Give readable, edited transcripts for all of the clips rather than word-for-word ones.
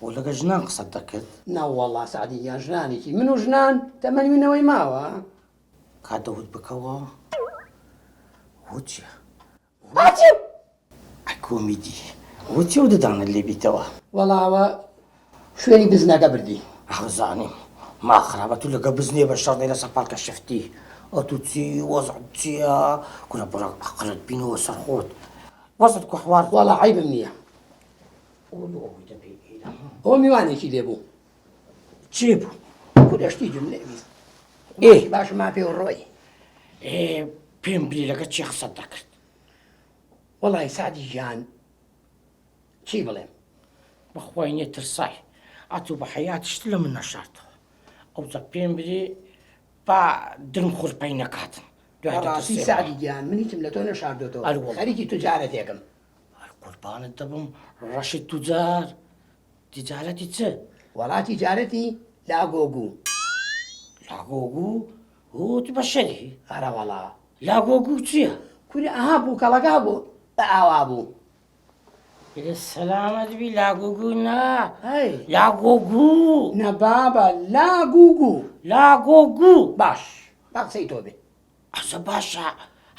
بۆ لەگە ژنان قسەت دەکرد؟ نەوەڵا سەعدی گیان ژنانێکی من و ژنان تەمەنی منەوەی ماوە. کا دەوت بکەوە وت چیە؟ ئاچی! ئەی کۆمیدی وت چیە و ددانت لێ بیتەوە؟ وەڵا ئەوە شوێنی بزنەکە بردی. ئەخ زانیم ما خرابە تو لەگە بزنێ بە شەڕ دێ لەسەر پاڵکە شفتی ئەتو چی وەزعت چیە کورە بڕە عەقڵت بینەوە سەر خۆت وەزعت کو حوار. وەڵا عەیبم نیە. ئەوە میوانێکی لێ بوو. چێ بوو؟ کورە شتی جملەی 20 ئێ باشم ما پێ و ڕۆی. ئێ پێم بری لەگە چی قسەت دەکرد؟ وەڵای سەعدی گیان چی بڵێم؟ بەخوای نیە ترسای ئەتوو بە حەیات شت لە من نەشارتەوە ئەوجا پێم بری با درم خورپەی نەکاتن دوای بەڕاستی دەترسێمەوە. سەعدی گیان من هیچم لە تۆ نەشاردۆتەوە ئەروەڵا. خەریکی توجارەتێکم. ئەی قوربانت دەبم ڕەشی توجار تیجارەتی چ؟ وەڵا تیجارەتی لاگۆگو. لاگۆگو؟ هۆ تو بەشەری؟ ئەرەوەڵا. لاگۆگو چییە؟ کورە ئەها بووکەڵەکە هەبوو بە ئاوا بوو. کورە سەلامەت بی لاگۆگو نا. ئەی. لاگۆگو. نا بابە لاگوگو. لاگۆگو. باش با قسەی تۆ بێ. ئەسە باشە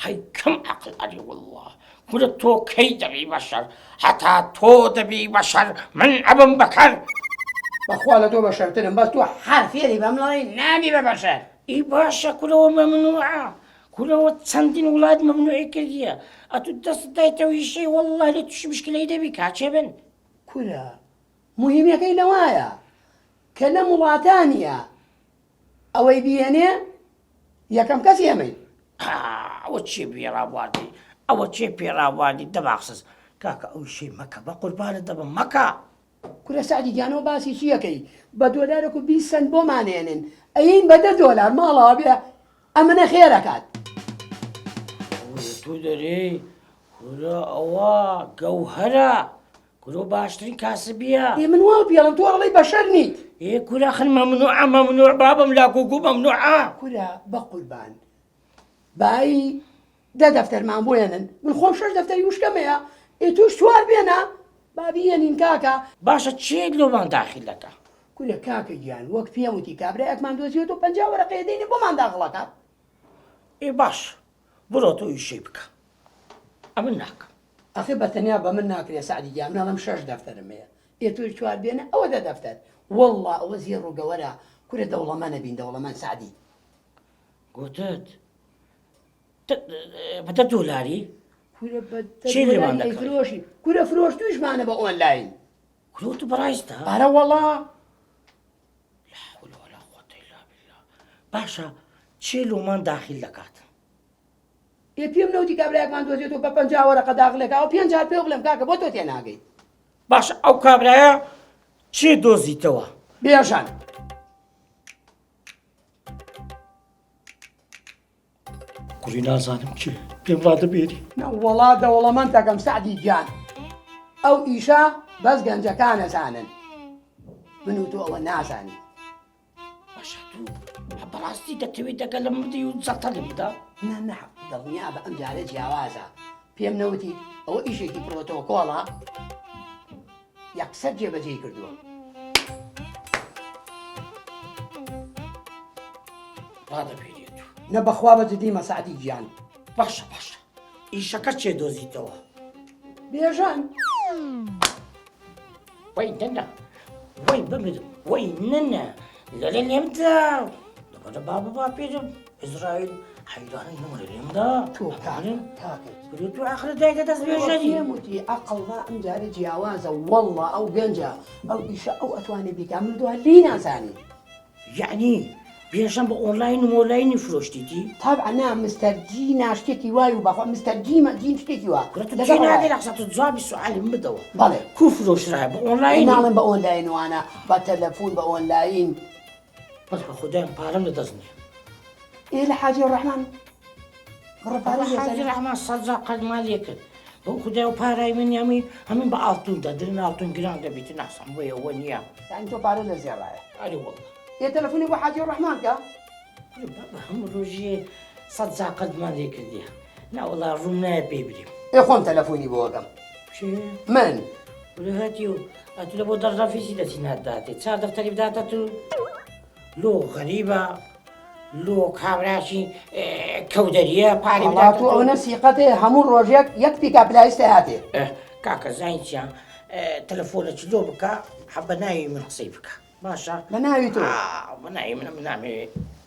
هەی کەم عەقڵ ئەرێ وەڵڵا کورە تۆ کەی دەبی بەشەر هەتا تۆ دەبی بەشەر من ئەبم بەکەر. بەخوا لە تۆ بەشەرترم بەس تۆ هەر فێری بەم ڵێی نابی بە بەشەر. ئی باشە کورەوە مەمنوعە کورەوە چەندین وڵات مەمنوعی کردیە ئەتو دەست دایتەوە ئیشەی وەڵڵا لێ توشی مشکلەی دەبی کاچێ بن. کورە موهیمەکەی لەوایە کە لەم وڵاتانە ئەوەی بیێنێ یەکەم کەس ئێمەین. ئەوە چێ پێڕابواردی ئەوە چێ پێڕابواردی دەباخسز کاکە ئەو شەی مەکە بە قوربانت دەبم مەکە. کورە سەعدی گیان ئەوە باسی چی ئەکەی بە دۆلارێک و 20 سەنت بۆمان ئێنن ئەیین بە دە دۆلار ماڵەوە بێ ئەمنە خێر ئەکات. کورە تۆ دەرێی کورە ئەوە گەوهەرە کورە باشترین کاسبیە. ئێ من وا پێڵم تۆ ئەڵێی بەشەر نیت. ئێ کورە ئەخر مەمنوعە مەمنوع بابم لاگوگو مەمنوعە. کورە بەقوربان بایی دە دەفتەرمان بۆ ێنن من خۆم شەش دەفتەری وشکەم هەیە ئێ تۆش چوار بێنە با بیێنین کاکە. باشە کێ لۆمان داخیل دەکا؟ کورە کاکە گیان وەک پێم وتی کابرایەکمان دۆزیوەتەوە 50 وەرەقەیە دەینێ بۆمان داخڵەکات. ئێ باش بڕۆ تۆ ئیشەی بکە ئەمن ناکەم. ئەخێ بە تەنیا بە من ناکرێ سەعدی گیان من ئەڵێم شەش دەفتەرم هەیە ئێ تۆش چوار بێنە ئەوە دە دەفتەر وەڵڵا ئەوە زێڕ و گەوەرە کورە دەوڵەمەنە بین دەوڵەمەند سەعدی. گوتت بە دە دۆلاری؟ کورە بە دە دۆلاری ئەیفرۆشی کورە فرۆشتوویشمانە بە ئۆنلاین. کورە تو بەڕاستە؟ ئەرە وەڵا. لا حول ولا قوة إلا بالله باشە چێ لۆمان داخیل دەکات؟ ئێ پێم نەوتی کابرایەکمان دۆزێتەوە بە 50 وەرەقە داخلێکاوە پێنج جار پێ بڵێم کاکە بۆ تۆ تێناگەی. باشە ئەو کابرایە چێ دۆزیتەوە؟ بێژەن. کوڕی نازانم چێ پێم ڕادەبێری. نەوەڵا دەوڵەمەند دەکەم سەعدی گیان ئەو ئیشە بەس گەنجەکان ئەزانن من و تۆ ئەوە نازانین. باشە تۆ بەڕاستی دەتەوێت دەگە لە مردی و زەتە لێم بدە؟ نا نا دڵنیا بە ئەم جارە جیاوازە پێم نەوتی ئەوە ئیشێکی پرۆتۆکۆڵە یەکسەر جێبەجێی کردووە. ڕادەبێریت نە بەخوا بە جدی مەسعدی گیان. باشە باشە ئیشەکە چێ دۆزیتەوە؟ بێژەن. وەی نەنە وەی بمرم وەی نەنە لەرە لێم دا لەبەرە بابە باپیرم ئیزرائیل حەیرانی نمرە لێم دا تۆ کاکە کاکە کورە تۆ ئاخرە دایتە دەست بێژەری پێم وتی ئەقڵ با ئەم جارە جیاوازە وەڵڵا ئەو گەنجە ئەو ئیشە ئەو ئەتوانێ بیکا من تۆ هەر لێی نازانی. یەعنی بێژەم بە ئۆنلاین و مۆلاینی فرۆشتیتی؟ تەبعەن نا مستەر جی نا شتێکی وای و بەخوا مستەر جی مە جین شتێکی وا کورە تۆ جی نادەی لە قسە تۆ جوابی سوئالی من بدەوە بەڵێ کو فرۆشرایە بە ئۆنلاین ناڵێم بە ئۆنلاین وانە بە تەلەفون بە ئۆنلاین بەس بە خودایم پارەم لە دەست نییە ئێ لە حاجی ڕەحمان بڕە پارەی لێ حاجی ڕەحمان سەد جار قەرزمان لێ کرد بەو خودای و پارای من یامی هەمین بە ئاڵتون دا درن ئاڵتون گران دەبیت ناسم بۆیە ئەوە نییە یانی تۆ پارە لە زێڕایە ئەرێ وەڵڵا ئێ تەلەفۆنی بۆ حاجی ڕەحمان کە کورە بابە هەموو ڕۆژێ سەد جار قەرزمان لێ کردیە ناوەڵا ڕووم نایە پێی بریم ئێ خۆم تەلەفۆنی بۆ ئەکەم چێ من کورە هاتیو. ئەتو لە بۆ دەرڕەفیسی دەچی ناتداتێ چار دەفتەری بداتە تو لۆ غەریبە لۆ کابراشی کەودەریە پارەی وەڵا بداتە تۆ تو. ئەوەنە سیقەتێ هەموو ڕۆژێک یەک پیکاپ لایستە هاتێ. کاکە زانی چیە تەلەفۆنەکی لۆ بکە حە بە ناوی من قسەی بکە باشە بە ناوی تۆ؟ بە ناوی من من نامەوێ.